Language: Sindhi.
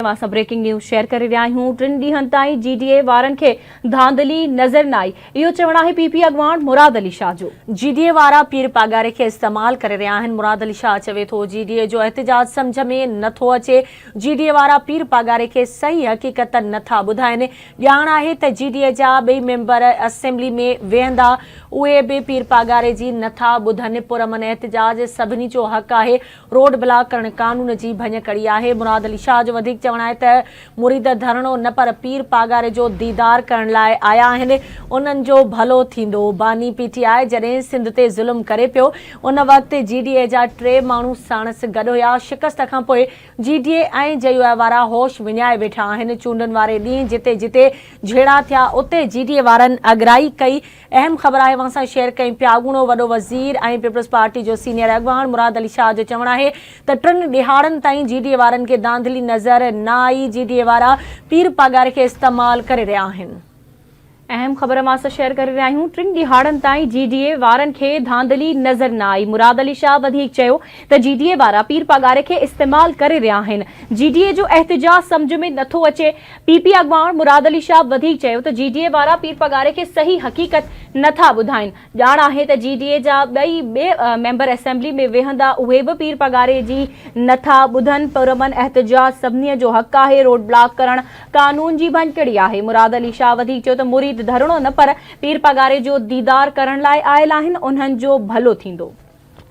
اوهان سان بريڪنگ نيوز شيئر ڪري رهيا آهيون ٽن ڏينهن تائين جي ڊي اي وارن کي ڌانڌلي نظر نه آئي اهو چوڻ آهي پي پي اڳواڻ مراد علي شاهه جو. جي ڊي اي وارا پير پاڳاري کي استعمال ڪري رهيا آهن مراد علي شاهه چوي ٿو جي ڊي اي جو احتجاج سمجهه ۾ نه ٿو اچي جي ڊي اي وارا پير پاڳاري کي صحيح حقيقت نه ٿا ٻڌائين ڄاڻ آهي ته جي ڊي اي جا ٻئي ميمبر اسيمبلي ۾ ويهندا اهي به پير پاڳاري جي نه ٿا ٻڌن پرامن احتجاج سڀني جو حق آهي روڊ بلاڪ ڪرڻ قانون جي ڀڃڪڙي آهي. مراد علي شاهه جو وڌيڪ چوڻ آهي ته مريد ڌرڻو نه پر پير پاڳاري جو ديدار ڪرڻ لاء آيا آهن، انهن جو ڀلو ٿيندو. باني پي ٽي آء جڏهن سنڌ تي ظلم ڪري پيو ان وقت جي ڊي اي جا ٽي ماڻهو ساڻس گڏ هيا، شڪست کانپوء G D A ۽ J U I وارا هوش وڃائي ويٺا آهن، چونڊن واري ڏينهن جتي جتي جهيڙا ٿيا اتي جي ڊي اي وارن اڳرائي ڪئي، اهم خبر آهي اوهان سان شيئر ڪيون پيا اڳوڻو وڏو وزير ۽ پيپلز پارٽي جو سينيئر اڳواڻ مراد علي شاهه جو چوڻ آهي ته ٽن ڏهاڙن تائين جي ڊي اي وارن کي دانڌلي نظر نه آئي جي ڊي اي وارا پير پاڳاري کي استعمال ڪري رهيا آهن. اهم خبر اوهان سان شيئر ڪري رهيا آهيون ٽن ڏهاڙن تائين جي ڊي اي وارن کي ڌانڌلي نظر نه آئي مراد علي شاهه وڌيڪ چيو ته جي ڊي اي وارا پير پاڳاري کي استعمال ڪري رهيا آهن جي ڊي اي جو احتجاج سمجهه ۾ نٿو اچي پي پي اڳواڻ مراد علي شاهه وڌيڪ چيو ته جي ڊي اي وارا پير پڳاري کي صحيح حقيقت نه ٿا ٻڌائين، ڄاڻ آهي ته جي ڊي اي جا ٻئي ٻئي ميمبر اسيمبلي ۾ ويهندا اهي به پير پڳاري جي نه ٿا ٻڌن، پرامن احتجاج سڀني جو حق آهي، روڊ بلاڪ ڪرڻ قانون جي ڀڃڪڙي آهي. مراد علي شاهه وڌيڪ چيو ته مريد ڌرڻو نه پر پير پڳاري جو ديدار ڪرڻ لاء آيل آهن، انهن جو ڀلو ٿيندو.